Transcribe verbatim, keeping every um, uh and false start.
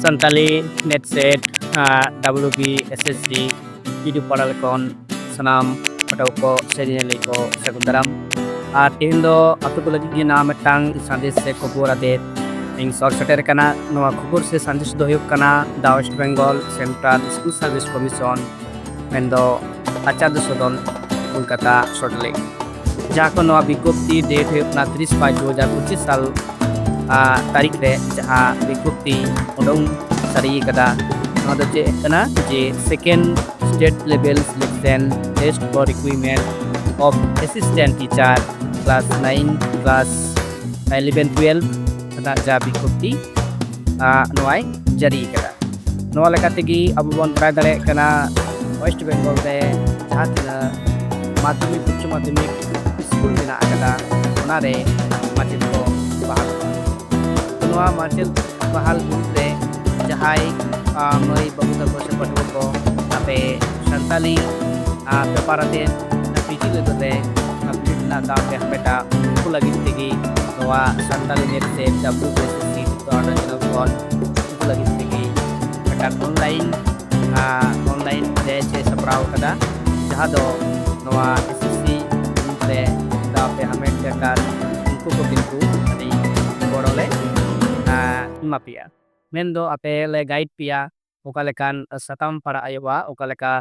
Santali NET SET, ᱟᱨ WBSSC YouTube ᱯᱟᱲᱟᱞ ᱠᱷᱚᱱ ᱥᱟᱱᱟᱢ ᱯᱟᱹᱴᱷᱩᱣᱟᱹ ᱠᱚ ᱥᱮ ᱧᱮᱧᱮᱞᱤᱭᱟᱹ ᱠᱚ ᱥᱟᱹᱜᱩᱱ ᱫᱟᱨᱟᱢ᱾ ᱟᱨ ᱛᱮᱦᱮᱧ ᱫᱚ ᱟᱹᱛᱩ ᱠᱚ ᱞᱟᱹᱜᱤᱫ ᱜᱮ ᱱᱟᱣᱟ ᱢᱤᱫᱴᱟᱝ ᱥᱟᱸᱫᱮᱥ ᱥᱮ ᱠᱷᱚᱵᱚᱨ ᱟᱛᱮ ᱤᱧ ᱥᱚᱦᱚᱨ ᱥᱮᱴᱮᱨ ᱟᱠᱟᱱᱟ᱾ ᱱᱚᱣᱟ ᱠᱷᱚᱵᱚᱨ ᱥᱮ ᱥᱟᱸᱫᱮᱥ ᱫᱚ ᱦᱩᱭᱩᱜ ᱠᱟᱱᱟ The West Bengal Central School Service Commission, ᱢᱮᱱᱫᱚ ᱟᱪᱟᱨᱡᱚ ᱥᱚᱫᱚᱱ, ᱠᱳᱞᱠᱟᱛᱟ, ᱥᱚᱞᱴ ᱞᱮᱠ, ᱡᱟᱦᱟᱸ ᱠᱚ ᱱᱚᱣᱟ ᱵᱤᱜᱽᱜᱚᱯᱛᱤ ᱰᱮᱴ ᱦᱩᱭᱩᱜ ᱠᱟᱱᱟ ᱛᱤᱨᱤᱥ ᱯᱟᱸᱪ ᱫᱩ ᱦᱟᱡᱟᱨ ᱯᱚᱸᱪᱤᱥ ᱥᱟᱞ, ᱟ, ᱛᱟᱹᱨᱤᱠᱷ ᱨᱮ ᱡᱟᱦᱟᱸ ᱵᱤᱜᱽᱜᱚᱯᱛᱤ ᱩᱰᱩᱝ ᱥᱟᱹᱨᱤ ᱠᱟᱫᱟ, ᱱᱚᱣᱟ ᱫᱚ ᱪᱮᱫ ᱠᱟᱱᱟ ᱡᱮ Second State Level Selection Test for Recruitment of Assistant Teacher Class nine, Class eleven, twelve ᱨᱮᱱᱟᱜ ᱡᱟ ᱵᱤᱜᱽᱜᱚᱯᱛᱤ, ᱟ, ᱱᱚᱣᱟᱭ ᱡᱟᱹᱨᱤ ᱠᱟᱫᱟ᱾ ᱱᱚᱣᱟ ᱞᱮᱠᱟ ᱛᱮᱜᱮ ᱟᱵᱚ ᱵᱚᱱ ᱵᱟᱲᱟᱭ ᱫᱟᱲᱮᱭᱟᱜ ᱠᱟᱱᱟ, ᱳᱭᱮᱥᱴ ᱵᱮᱝᱜᱚᱞ ᱨᱮ ᱡᱟᱦᱟᱸ ᱛᱤᱱᱟᱹᱜ ᱢᱟᱫᱽᱫᱷᱚᱢᱤᱠ, ᱩᱪᱪᱚ ᱢᱟᱫᱽᱫᱷᱚᱢᱤᱠ ᱥᱠᱩᱞ ᱢᱮᱱᱟᱜ ᱟᱠᱟᱫᱟ, ᱚᱱᱟᱨᱮ ᱢᱟᱪᱮᱫ ᱠᱚ ᱵᱟᱦᱟᱞ ᱠᱚᱣᱟ᱾ ᱱᱚᱣᱟ ᱢᱟᱪᱮᱫ ᱵᱟᱦᱟᱞ ᱵᱤᱨᱩᱫᱽ ᱨᱮ ᱡᱟᱦᱟᱸᱭ, ᱟ, ᱢᱟᱹᱭ ᱵᱟᱹᱵᱩ ᱛᱟᱠᱚ ᱥᱮ ᱯᱟᱹᱴᱷᱩᱣᱟᱹ ᱠᱚ ᱟᱯᱮ ᱥᱟᱱᱛᱟᱞᱤ, ᱟ, ᱯᱮᱯᱟᱨ ᱟᱛᱮ PG level ᱨᱮ, ᱟ, ᱵᱤᱱᱤᱰ ᱨᱮᱱᱟᱜ ᱫᱟᱣ ᱯᱮ ᱦᱟᱢᱮᱴᱟ, ᱩᱱᱠᱩ ᱞᱟᱹᱜᱤᱫ ᱛᱮᱜᱮ ᱱᱚᱣᱟ ᱥᱟᱱᱛᱟᱞᱤ NET SET WBSSC ᱫᱚ ᱟᱨ ᱪᱮᱱᱮᱞ ᱠᱷᱚᱱ ᱩᱱᱠᱩ ᱞᱟᱹᱜᱤᱫ ᱛᱮᱜᱮ ᱢᱤᱫᱴᱟᱝ online, ᱟ, online batch ᱮ ᱥᱟᱯᱲᱟᱣ ᱟᱠᱟᱫᱟ, ᱡᱟᱦᱟᱸ ᱫᱚ ᱱᱚᱣᱟ SSC ᱨᱮ ᱫᱟᱣ ᱯᱮ ᱦᱟᱢᱮᱴ ᱞᱮᱠᱟᱱ ᱩᱱᱠᱩ ᱠᱚ ᱠᱤᱱᱛᱩ ᱟᱹᱰᱤ ᱜᱚᱲᱚ ᱞᱮ, ᱟ, ᱮᱢᱟ ᱯᱮᱭᱟ᱾ ᱢᱮᱱᱫᱚ ᱟᱯᱮ ᱞᱮ guide ᱯᱮᱭᱟ, ᱚᱠᱟ ᱞᱮᱠᱟᱱ ᱥᱟᱛᱟᱢ ᱯᱟᱲᱦᱟᱜ ᱦᱩᱭᱩᱜᱼᱟ, ᱚᱠᱟ ᱞᱮᱠᱟ